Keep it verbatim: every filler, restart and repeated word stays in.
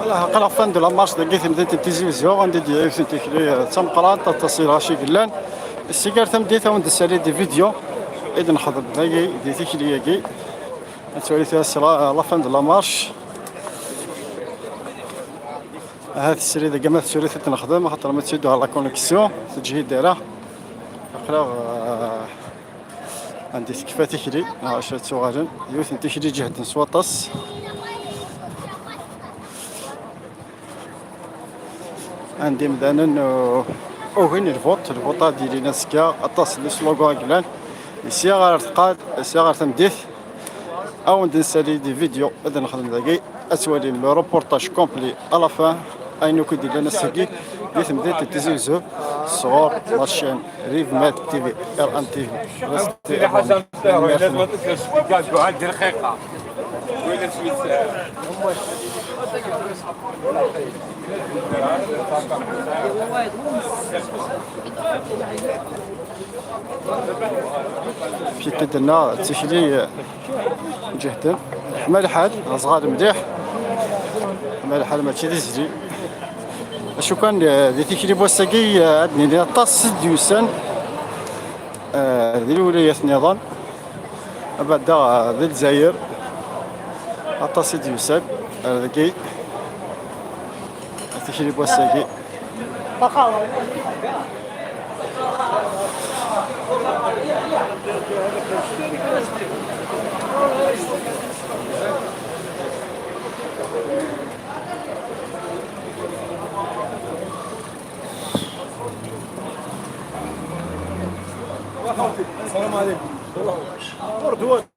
Voilà, aql-aɣ fin de la marche dagi, temdint n Tizi Wezzu, anda d-yiwet n tikli, eh, d tameqqrant, aṭas n lɣaci i yellan. Si gar tamdint, ad wen-d-nessali des vidéos i d-nexdem dagi, di tikli-agi. Ad twali tura la, la fin de la marche. Ahat srid dagi ma tettwali ad nexdem, xaṭer ma tteddu ɣer la connexion, teǧhid ara. Aql-aɣ, eh, anda tekfa tikli, neɣ acu ad tuɣalen. Yiwet n tikli ǧehden s waṭas. Anda imdanen, uh, ugin lvuṭ, lvuṭ ad yilin azekka, aṭas n slogan i yellan. Sya ɣer tqad, sya ɣer tamdit. Ad wen-d-nsali des vidéos ad nexdem dagi. Ad twalim le reportage complet à la fin. Ayen akk i d-yellan ass-agi di temdint n Tizi Wezzu sɣur la chaîne Rive Med T V, R M T V. Restez abonnés. Fi qidna d tikli ǧehden. Yeḥma lḥal, aẓɣal mliḥ. Yeḥma lḥal, mačči d izli. Acu kan, eh, di tikli n wass-agi, eh, ad nini aṭas i d-yusan, eh, di lwilayat nniḍen. Abada, eh, di Lezzayer, aṭas i d-yusan, eh, dagi, tikli n wass-agi. السلام عليكم.